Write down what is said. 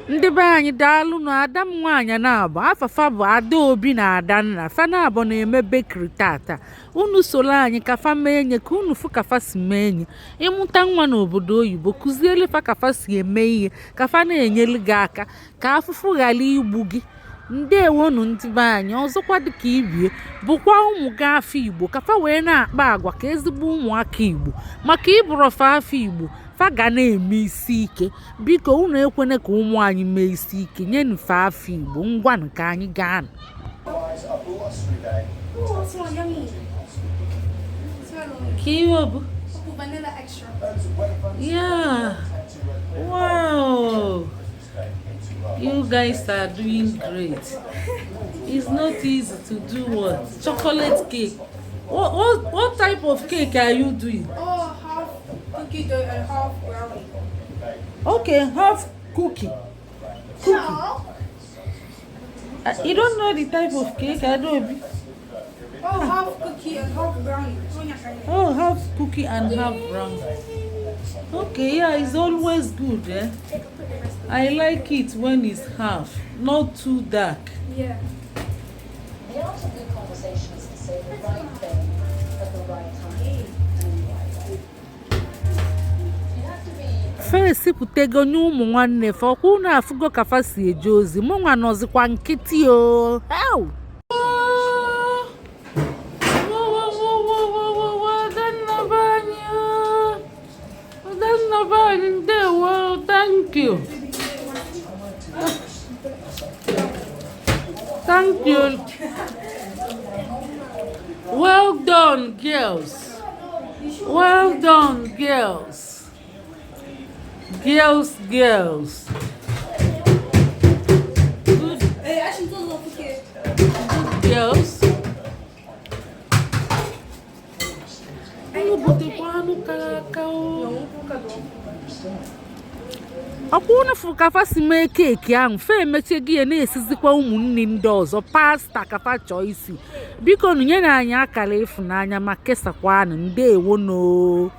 Ndị be anyị, daalụnụ. Ada m nwaanyị na-abụ afa fa bụ Adaobi na Adanna. Fa na-abụ na-eme bakery tata. Unu soro anyị ka fa mee nye ka unu fụ ka fa si mee nye. Ịmụta nwa n'obodo oyibo, kụziele fa ka fa si eme ihe, ka fa na-enyelu gị aka ka afụfụ ghara igbu gị. Ndewonu, ndị be anyị. Ọzọkwa, dịka ibie bụkwa ụmụ gị afọ Igbo, ka fa wee na-akpa agwa ka ezigbo ụmụaka Igbo, maka ịbụrụ fa afọ Igbo, fa ga na-eme isi ike. Biko, unu ekwene ka ụmụ anyị mee isi ike. Nyenụ fa afọ Igbo. Ngwanụ, ka anyị gaa. Oh, it smells yummy. Smell. Ka ihe ọ bụ? Vanilla extra. Yeah, wow, you guys are doing great. It's not easy to do what? Chocolate cake. What type of cake are you doing? Oh, half cookie dough and half brownie. Okay, half cookie. Cookie. No. You don't know the type of cake, Adaobi? Oh, half cookie and half brownie. Oh, half cookie and half brown. Okay, yeah, it's always good, eh? I like it when it's half, not too dark. Yeah. The art of good conversation is to say the right thing at the right time and in the right way. You have to be Fa esipụtago nye ụmụ nwanne fa. Ọkwa unu afụgo ka fa si eje ozi. Mụnwa nọzikwa nkịtị o. Ew! Wo, wo, wo, wo, wo, wo, wo, Adanna be anyị o. Adanna be anyị, ndewo. Thank you, thank you. Well done, girls. Well done, girls, girls, girls. Good. Hey, als je het nog verkeerd. Girls. Unu butekwa anụ kara aka o. Ọkwa unu fụ ka fa si mee keeki ahụ? Fa emechigo ya, na-esizikwa ụmụnne ndị ọzọ pasta ka fa chọọ isi. Biko nụ, nyere anyị akara ịfụnanya ma kesakwanụ. Ndewo no.